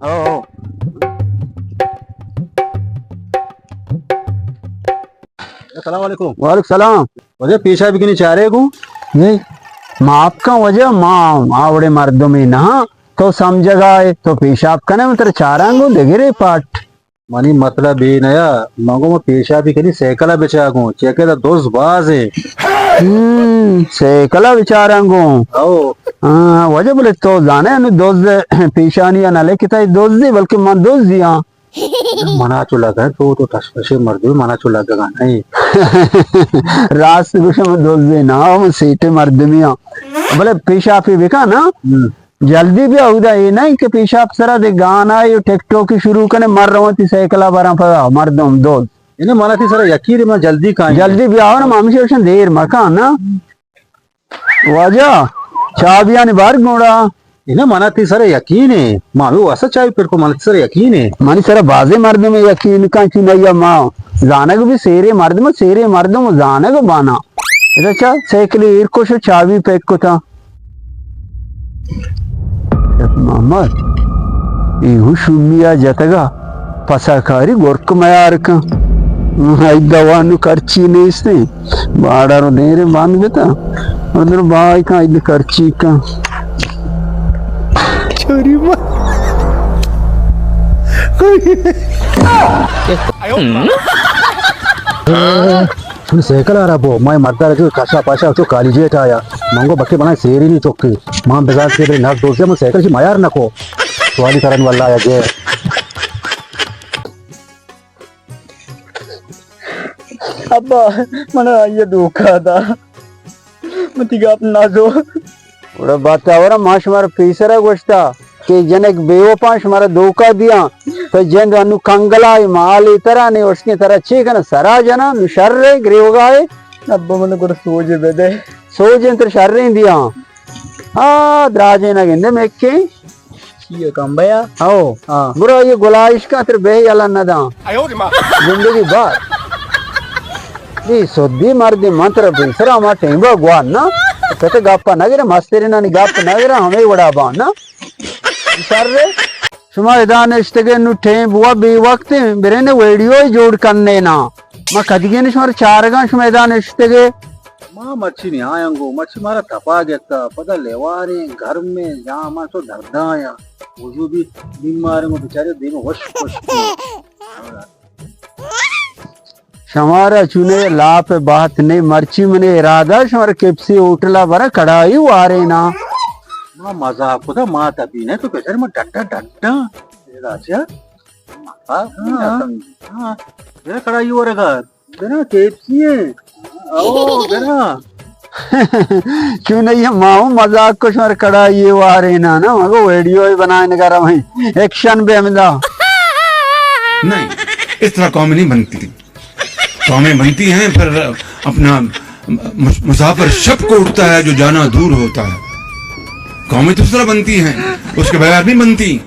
او، او۔ السلام علیکم۔ وعلیکم السلام۔ واجہ پیشا بکنی چارے گوں؟ اے، معاف کن واجہ، ما، ما وڑے مردمے نہ، تو سمجھگا ئے، تو پیشاپ کنے، من ترا چاراں گوں دگرے پٹ۔ منی مطلب اے نیا، من گوں ما پیشاپی کنی سائیکل ءَ بچا گوں، چیکہ دا دز باز اے۔ ہم، سائیکل ءَ بچاراں گوں۔ او۔ ہاں، واجہ بلے تو زانے انو دز پیشانی ءَ نہ لکھتا اے دزے، بلکہ من دزے آں۔ منا چو لگا تو، تو ٹش پشے مردمے، منا چو لگا نہیں۔ راست گوشم دزے نا، من سیٹے مردمے آں۔ بلے پیشاپی بکا نا۔ ہم۔ جلدی بیا، اودا اے نہ کہ پیشاپ سرا دے گانا اے ٹک ٹوکی شروع کنے، مر رواں تی سائیکلا براں پدا مردم دوز۔ انہیں منا تی سرا یقین اے، من جلدی کائیں۔ جلدی بیا، اور من ہمیشہ اوشن دیر مکان نا۔ واجہ، چابیانی بار گوڑا۔ انہیں منا تی سرا یقین اے، ما ہمیں واسطہ چابی پر کو، منا تی سرا یقین اے۔ منی سرا بازے مردم یقین کن چی نیا، ما زانگ بھی سیرے مردم، سیرے مردم زانگ بانا۔ ادا چا سائیکل ایر کش و چابی پیک کتا۔ محمد، اے ہوں شومی ءَ جتگ ءَ پسا کاری گرک میار کن۔ آئی دوا نو کرچی نیستیں۔ باڑا رو دیر بند بتا۔ ادھر بھائی کن آئی کرچی کن۔ چوری ما۔ کوئی۔ من سائیکل ءَ را بو، مئے مرد ءَ را جو کشا پاشا چو کالیجیٹ آیا۔ من گو بکے بنا سیری نی چوکی۔ مان بزاز کے بلے ناز دوزے من سائیکل چی میار نکو۔ سوالی کرن واللہ یا جے۔ ابا، من آئی دھوکا دا۔ من تی گپ نہ زو۔ گڑا باتاورا ما شمارا پیسرا گوشتا کہ جنک بے وپا شمارا دھوکا دیاں۔ تو جند انو کنگلا اے مالے ترا نے اشکیں ترا چے کنا سرا جنا نو شر اے گریوگا اے۔ ابا من گڑا سوج بدے۔ سوج انت شریں دیاں۔ آ دراجے نہ گندے مکے۔ چیئے کمبیا؟ او۔ ہاں۔ برو یہ گلائش کا تر بے یلا نہ داں۔ زندگی بار۔ دی سودی مردی من ترا پیسرا ما ٹیمبا گوان نا۔ کتے گپا نہ گرے، مستری نانی گپ نہ گرے، ہمیں وڑا بان نا۔ سر رے۔ شما ادا نشتگے نو ٹیم بوا بے وقت برین ویڈیو جوڑ کرنے نا۔ ما کدگین شما چارگاں شما ادا نشتگے۔ ما مرچی نیایاں گوں، مرچی مارا تپا گپتا، پدا لیواریں گرمیں جاما چو دردایاں، وجودی بیماریں گوں، بیچارے دیم وش وش۔ شمارا چونے لاپ بات نے، مرچی منے ارادہ شمارا کیپسی ہوٹلا برا کڑائی وارینا۔ ما مزاق کتا، ما تپی نے تو بیچارے ما ڈڈا ڈڈا۔ اے راجا۔ ہاں، ہاں، ہاں۔ میرا کڑائی ورگا۔ برا کیپسی اے۔ او، برا۔ کیوں نہیں ہے، ماؤں مزاق کو شمار کڑائی وارے نا، نا، مگو ویڈیو ہی بنائے نگا رہا ہیں۔ ایکشن بے ہمدا۔ نہیں، اس طرح قوم نہیں بنتی۔ قومیں بنتی ہیں، پھر اپنا مس-، مسافر شب کو اٹھتا ہے، جو جانا دور ہوتا ہے۔ قومیں تو اس طرح بنتی ہیں، اس کے بغیر نہیں بنتی۔